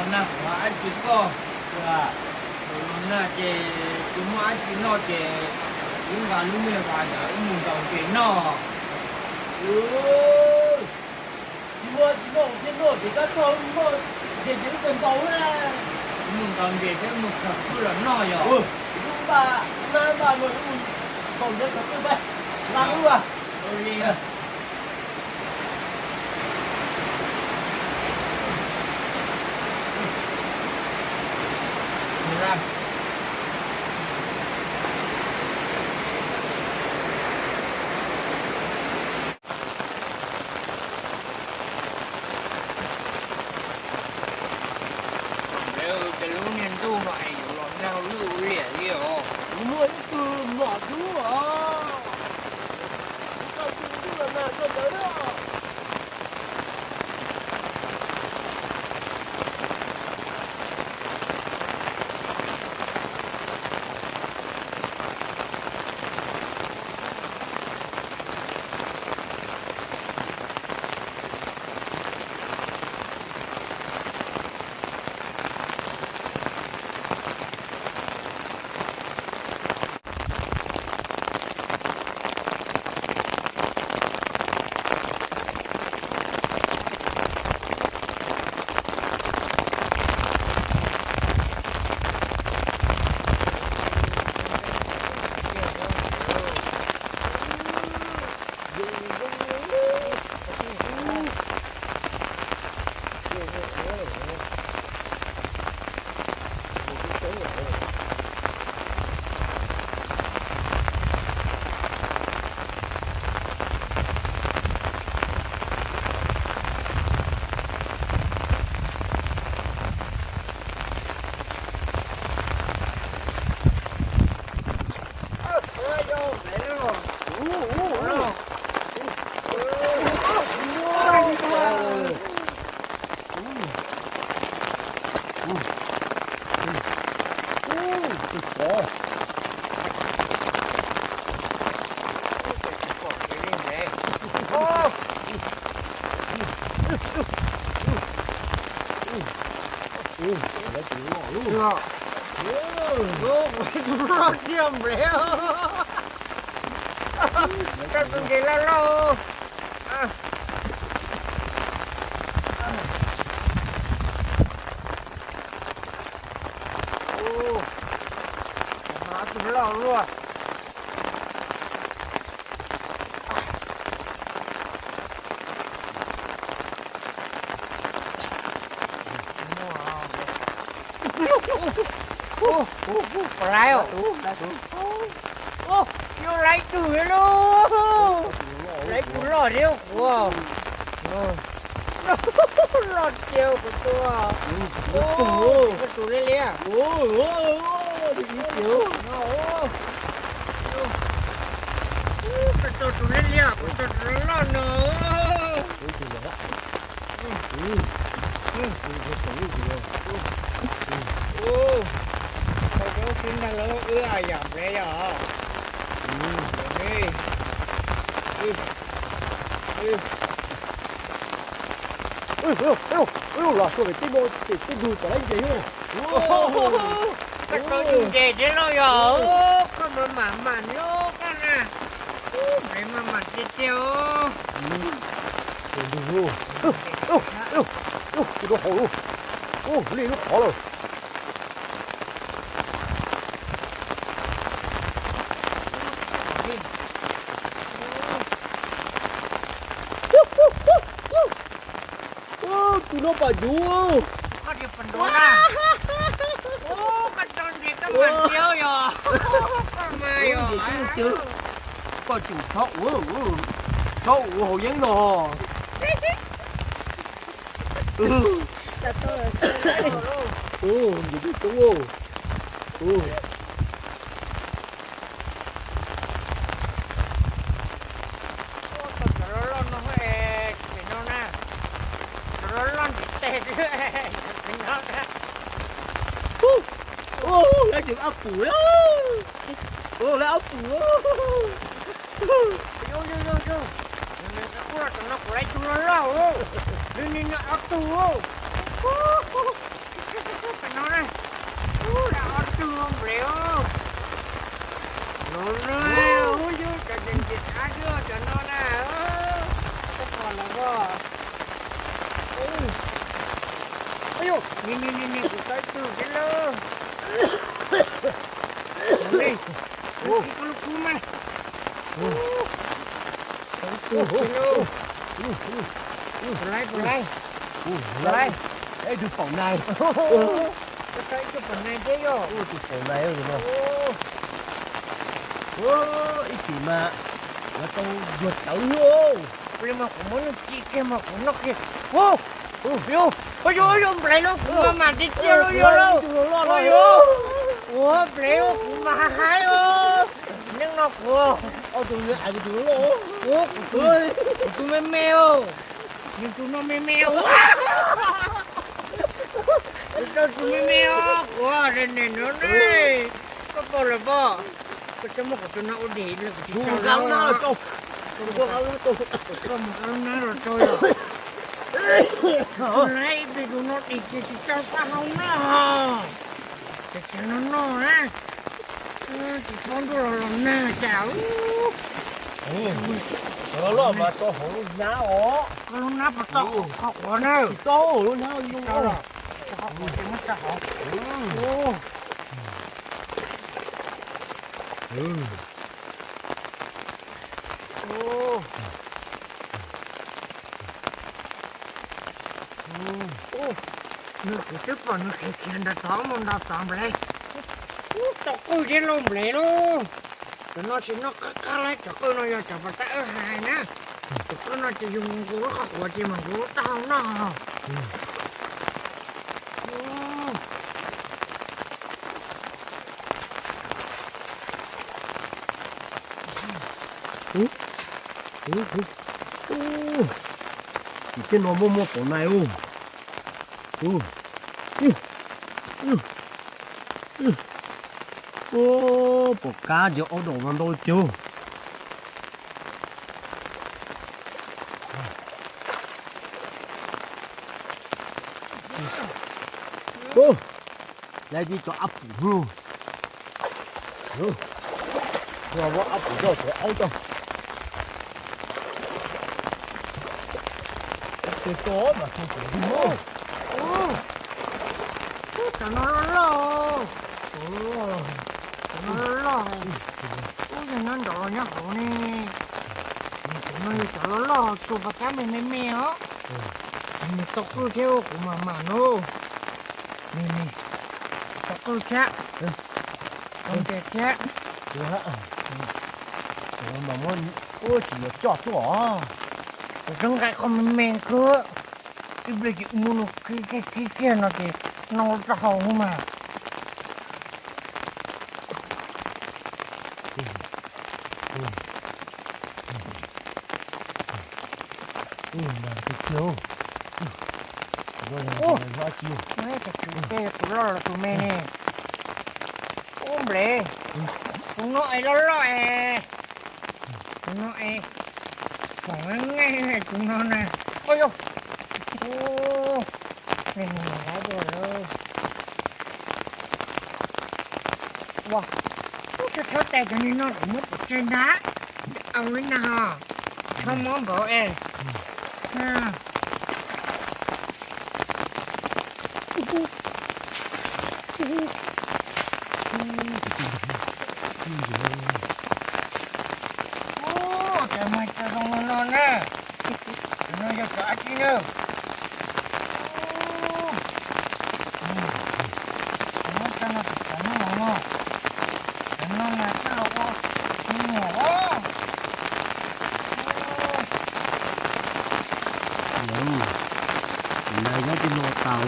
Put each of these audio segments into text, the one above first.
Nag kuv hais dab tsi koj, los nag ces tsis muaj dab tsi noj ces wb nqa lub me vas ntawd wb mus ntaus ntses noj. Tsis muaj dab tsi noj thiab noj ces kab tog noj ntses ces wb kawg ntaus na. Wb mus ntaus ntses thiab mus kawg pwj los noj yog. Wb npaj nab npaj no wb mus ntaus ntses kawg pwj pab nqa wb a. Ua li. Ces lub niag ntuj no es yuav los nag lwj ua liam li os. Kuv muaj ib tug mlom dub os. Koj tsis ntuj los nag koj ntawd. Loj tiag nplev. Tau tus ntses loj loj. Tus loj luaj. Puas laib os? Yus laib tug lauj. Laib tug loj thiab kuv. Loj tiag kuv tua. Koj tus liab liab. Koj tua tus liab liab, kuv tua tus loj loj no. Tau coob xwb ntag lauj, wb yam nplev yog. Los xyuas pem tej no, pem tej ntug tod laib ntses thiab. Koj tau yus ntses thiab lauj yog, koj mas mam mam li koj na. Nplev mas mam tiag tiag os. Ntug, tus rau hauv lauj. Ua li lub qhov lawm. Tus no pam yuv. Koj tsis pom nrov na. Ub, koj tso ntses koj mam tiag yog. Koj mas yog. Koj tsum txhob ua, txhob ua haus yeeb no. Ntses twb coob. Cov loj loj no, pem no na. Cov loj loj ntiv tes xwb, pem no na. Lawv tseem ab pum, lawv ab pum. Yus, yus, yus, yus, kuv no kuv laib tug loj loj, nws nim no ob tug. twg nplev os. Los lawm, yog cov ntses ntses thab xwb cov no na. Koj pom lawm os. Ni ni ni ni, kuv tau ib tug thiab lauj. Ua li, ua li koj lub kub mas. Tau ib tug thiab lauj. Puas laib, puas laib? Puas laib? Ib tug paum nais. Koj tau ib tug paum nais thiab yog? Ib tug paum nais no. Ib chim mas yuav tau yuag tawv lauj. Ua li mas kuv muab nws ci kiag mas kuv noj kiag. Ua, yog, yog, yog nplev lauj, kuv mas mam tiag tiag lauj, yog lauj. Ua, yog, ua nplev lauj, kuv mas haib haib os. Neej no kuv, ua, kuv tus me me os. Nws tus no me me os. Kuv tau tus me me os, kuv nim no ne. Koj pom lawm pob? Koj txhob muab kuv tus no ua dim, kuv tsis tau lub na los rau. Koj mus kaw lub nab los rau yom. Tus laib ib pliag tus no dim ces tsis tau taub hau noj. Ces tseem no noj na. Tsis txhob ntuj los los nag cas. Cov loj loj mas tau hauv lub hnab os. Koj lub hnab puas tau qhov quav na? Tsis tau, lub hnab zoo los. Qhov quav ces muab tso hauv. Nws kuv twb pom nws khiav khiav nrad tod mus nrad tod nplev. Ub, tau qwj thiab lauj nplev lauj. Cov no tsis noj qab qab lauj, cov qwj no yog cov pas tab wb hais na. Cov qwj no ces yus nqus lub qhov quav ces mam nqus lub taub hau noj. Tim tej no muaj muaj paum nais ub. Pom kab ces aub daum mas ntau tiag. Ub, lawv cia cov ab pum hnub. Ab pum coj cov aub coj. Ab pum coj mas coj cov ntug. Ub, cov no loj loj. Cov no loj loj. Ub, yog nyob nraud los nyob hauv ne. Cov no yog cov loj loj tsuas pas tab me me me os. Nws tau qwj thiab kuv mam mam no. Tau qwj thiab. Tau ntses thiab. Ua tsis yuav coj tuaj os. Kuv tseem nqaim qhov me me kawg. Ib pliag ces muab nws kiag kiag kiag no ces noj rau hauv mas. Ub, tus loj los tus me ne. Ub nplev, tus no es loj loj es, tus no es, foom nqaij tus no na. Ub yog, ub, nws nws lawv dua lawm. Ua, ub, tshuav tshuav tais cov no kuv muab pov tseg ntag. Au li na ho, tshuav mob npaum es. Ub, cov no cov zoo no no na. Cov no yog cov dab tsi na? Cov no cov no cov no no. Cov no mas coj los ua me nyuam os. Ub, tus no nyob tej no tas.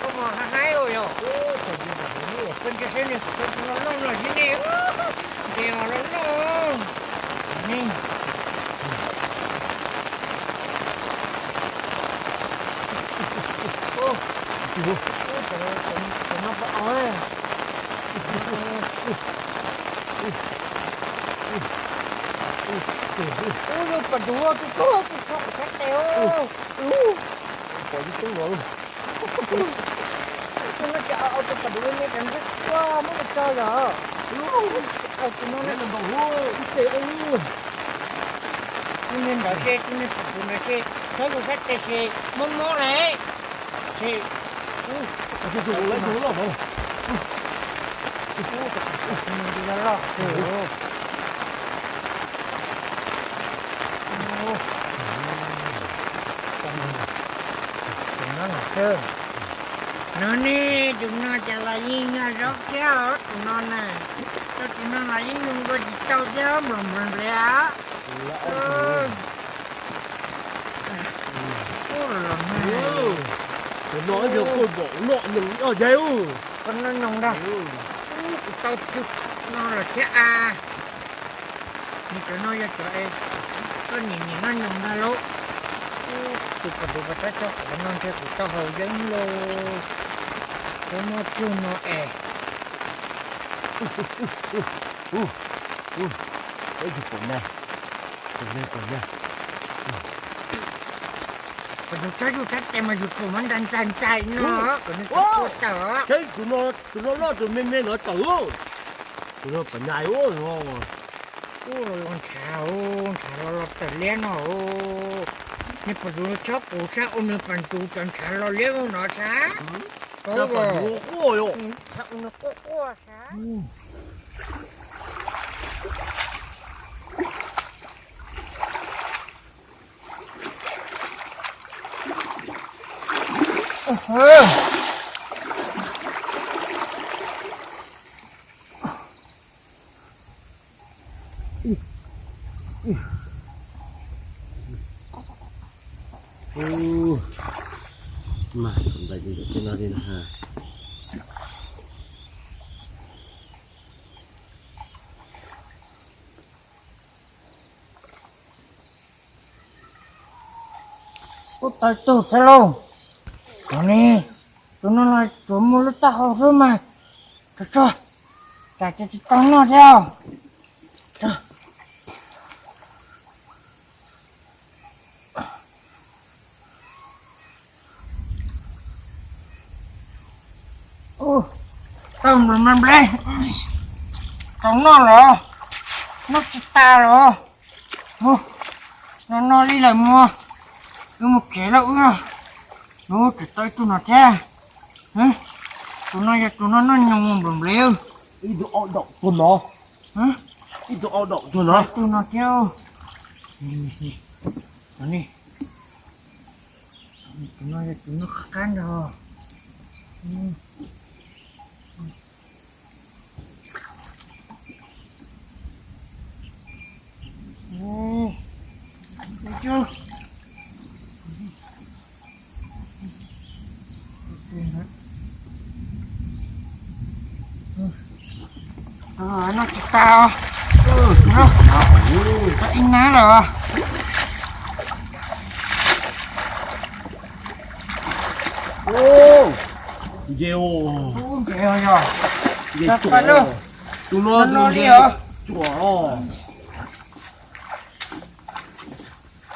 Koj mas haib haib os yog. Koj ntsia seb ne, kuv tau tus loj loj no seb ne. Ntses mas loj loj ne. Ub, cov no pom os. Ub, yog pas duv, tus tub, tus tub, kuv sab tes os. Pom tus tub los. Tus no ces au tus pas duv me me, cov ntsej quaj muab mus tso yom. Au tus no na, tus niag ntawd ces, tus niag pas duv ntawd ces, txhob yus sab tes ces mob mob lawm. Ces, ub, tus loj loj, tus loj loj. Tus no xwb. No ne, tus no ces los yeej yog zaub thiab os, tus no na. Tus no los yeej zoo dua tsis tau thiab, nplos nplos nplev os. Tus no yog koj pom noj nyoos ib ob yaig ub. Koj noj nyoos ntag. Kuv tau tus no lawm thiab as. Nws cov no yog cov es koj niam niam noj nyoos ntag lauj. Tus pas duv pas tab tso qhov no ntshe kuv tau haus yeeb lauj. Tau muaj cug no es. Ub, ub, ub, tus me pom na, tus me pom na. Pas duv txhob yus sab tes mas yus pom mas ntxais ntxais ntxais no, kom nws tawm tuaj tawm. Saib tus no, tus loj loj tus me me no tawm. Tus no pom nyais ub no. Ub, los los ntshav, ntshav los los tawm liab no. Nws pas duv txhob kuv sab ua nws pas duv cov ntshav los liab no sab. Ntshav ua nws quaj quaj sab. Mas ntais tej no li na. Ub, tau ib tug thiab lauj. Tus ne, tus no los tsuas muaj lub taub hau xwb mas. Tso tso, tsam ces tsis tau noj thiab. Tau nplej nplej, tau noj los noj tsis tas los. No no li lawm mas, wb mus tsev lawm wb. Ub, tseem tau ib tug no thiab. Tus no yog tus no noj nyoos nplej nplej. Ib tug au daum tuag no. Ib tug au daum tuag no. Tus no thiab. Tus no yog tus no qab qab nrog. Noj tsis tas, tau ib nab lawm. Ntses, ntses, tus no li os.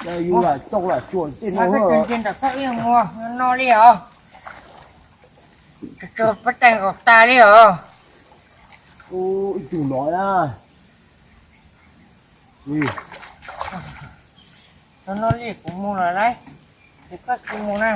Yus lam coj lam tsuam tej no, ntses nram koj ib mus no li os. Tsuas pab teem kom tas li os. Ib tug no na. Tau no li kuv mus lawm lauj, ces koj tsis mus na.